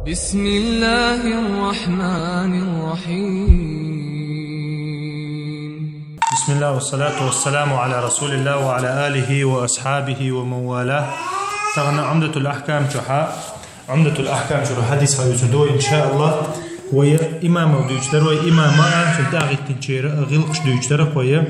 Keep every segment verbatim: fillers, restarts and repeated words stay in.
بسم الله الرحمن الرحيم. بسم الله والصلاة والسلام على رسول الله وعلى آله وأصحابه ومن والاه. Тахан Умдатул Ахкам чу хьа, Умдатул Ахкам чу хьадис хьаювцар ду, иншааллах. Вай имамал дуйчудар, вай имама а, цун тӀагӀиттинчера а гӀиллакхаш дуйчудар вай.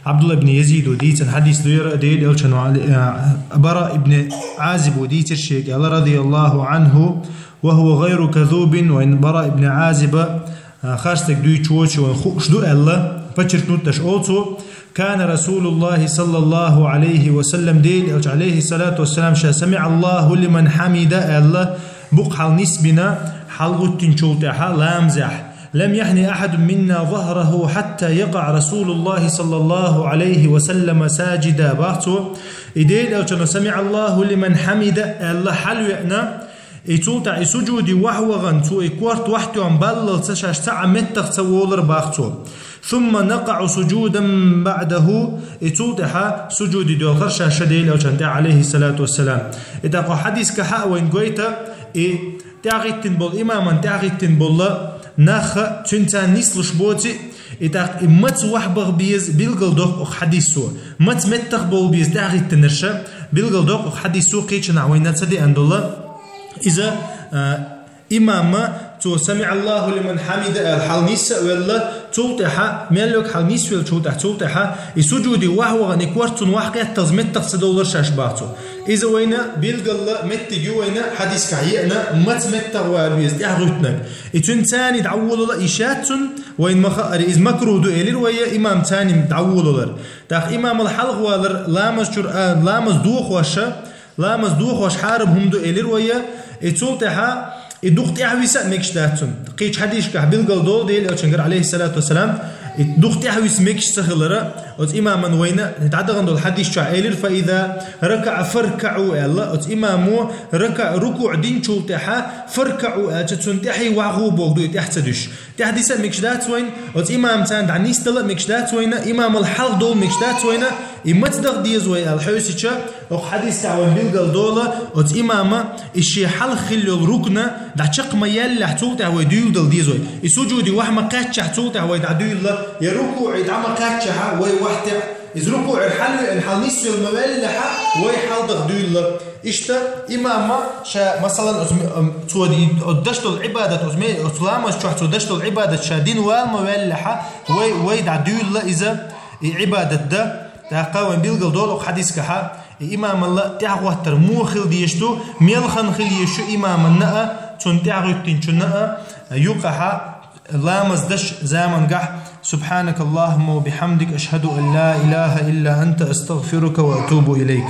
Абдулла ибн Язида дийцина хьадис ду ер, Даьла Элчано, а, Бара ибн Азиба дийцар шийга, аьлар, радияллаху анху, ва хува гӀайру казубин, вайн Бара ибн Азиба, а, харцдерг дуйчу воцуш вайн хууш ду аьлла, подчеркнуть деш олу цо: «Кана Расулуллахи саллаллаху алейхи ва саллам, Даьла Элча, алейхи салату ва салам, ша «Самиаллаху лиман хьамида» аьлла, букъ хьалнисбина, хьалгӀуттинчул тӀаьхьа ламазехь. Лам яхни ахьадун минна загьраху хьатта якъа Расулуллахи саллаллаху алейхи ва саллама саджида», бах цо. И Даьла Элчано «Самиаллаху лиман хьамида» аьлла хьалвеана, и цул тӀаьхьа и суджуде вахьа вахана, цо и корта вахьтоьхна баллалца шаьш цхьа а меттах ца волура, бах цо. «Сумма накъаӀу суджудан баӀдаху», и цул тӀаьхьа суджуде доьлхура шаьш Даьла Элчан тӀе, алейхи салату ва салам. И тӀаккха хьадисгахь а вайна гойту, и тӀаьхьагӀиттина болу, имаман тӀаьхьагӀиттина болу нах а, цуьнца нислуш боций, и тӀаккха и маца вахьа баха беза билгал доккху хьадисо, маца меттах болу беза тӀаьхьагӀиттинарш а билгал доккху хьадисо, кхечанахь вайна ца деана долу. Иза, а, имама цо «Самиаллаху лиман хьамида» аьлла хьалнисса а велла, цул тӀаьхьа, мел йолу хьалнисвеллачул тӀаьхьа, цул тӀаьхьа и суджуде вахьа вахана, и корта цунна вахьа кхетталц меттах ца довлура шаьш, бах цо. Иза вайна билгалла меттиг ю, вайна хьадисгахь еана, маца меттах вала беза тӀаьхьагӀуьттинарг. И цуьнан царний дӀаволала йиш яц цунна, вайна ма-хаъара, иза макрух ду элира вай, имам царний дӀаволалар. ТӀаккха имамал хьалха валар ламаз чуьра, а, ламаз дохош а, ламаз дохош хьарам хӀума ду элира вай, и цул тӀаьхьа и дукха тӀаьхьависа а мегаш дац цунна. Кхечу хьадисашкахь билгал долу Даьла Элчангара, алейхи салату ва салам, и дукха тӀаьхьависа мегаш ца хилара, оцу имаман вайна дӀадахана долу хьадис чохь элира: «Фа иза ракаӀа фаркаӀу», аьлла, оцу имамо рака-, рукуӀ динчул тӀаьхьа «фаркаӀу» аьлча, цунна тӀаьхье вахьа гӀо бохург ду и тӀаьхьа ца дуьсуш. ТӀаьхьадиса а мегаш дац вайна, оцу имам царна дӀанисдала а мегаш дац вайна, имамал хьалха довла мегаш дац вайна, и маца даха деза вай аьлла хьоьсича, окху хьадисехь вайна билгал долу, оцу имама и шен хьалха хилла йолу рукна дӀачекх ма яьллехь, цул тӀаьхьа вай дуьйладала деза вай. И суджуде вахьа ма кхаьччахь, цул тӀаьхьа вай дӀадуьйлала, я рукуӀе дӀа ма кхаьччахь, вай вахьа текъна. Иза рукуӀера хьалвеана, хьалнисвелла ма ваьллехьа, вай хьалдаха дуьйлала. Иштта имама ша, масалан, оцу ме-, ам, цо ди-, оцу даш долу Ӏибадат, оцу ме-, оцу ламаз чохь цо даш долу Ӏибадат ша дина вала ма ваьллехьа, вай, вай дӀа дуьйлала иза, и Ӏибадат дан. ТӀаккха вайн билгал долу окху хьадисгахьа, и имамалла тӀаьхьагӀоттар муха хила дезаш ду, мел хан хила езаш ю имаманна а, цунна тӀаьхьагӀуьттинчунна а, юкъахьа ламаз даш замангахь. سبحانك اللهم وبحمدك، أشهد أن لا إله إلا أنت، أستغفرك وأتوب إليك.